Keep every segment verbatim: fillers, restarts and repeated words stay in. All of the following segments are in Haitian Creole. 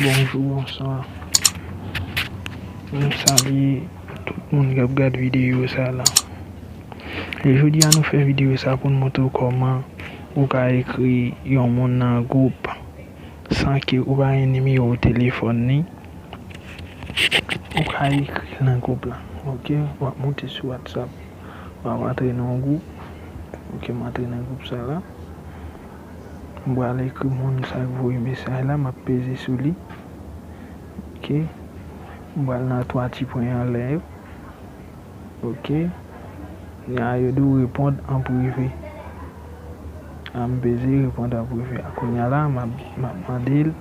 Bonjou, bonswa. Nou salye tout moun k ap gad videyo sa la. E jodi a nou fè videyo sa pou n montre w kòman ou ka ekri yon moun nan gwoup san ke ou pa gen nimewo telefòn li. Ou ka ekri l nan gwoup la. Ok, w ap monte sou WhatsApp. W ap antre nan yon gwoup. Ok, m antre nan gwoup sa la. M pral ekri moun sa k voye mesaj la, m ap peze sou li. Ok. M pral nan twa ti pwen anlè yo. Ok. Kounye a yo di w reponn an prive. A, m peze reponn an prive. A, kounye a la, m ap, m ap mande l.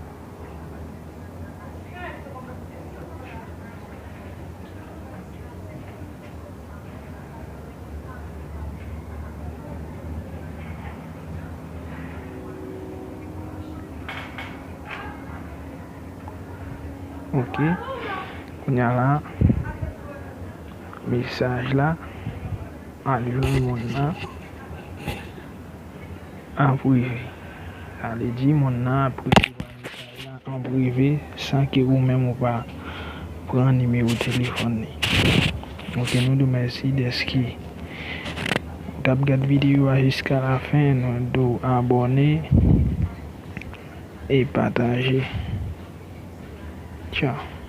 Ok. Kounye a la, mesaj la al jwenn moun nan an prive. Sa vle di moun nan ap resevwa mesaj la an prive san ke ou menm ou pa pran nimewo telefòn li. Ok, nou di w mèsi dèske ou t ap gad videyo a jiska lafen. Nou di w abòne e pataje. Tchao.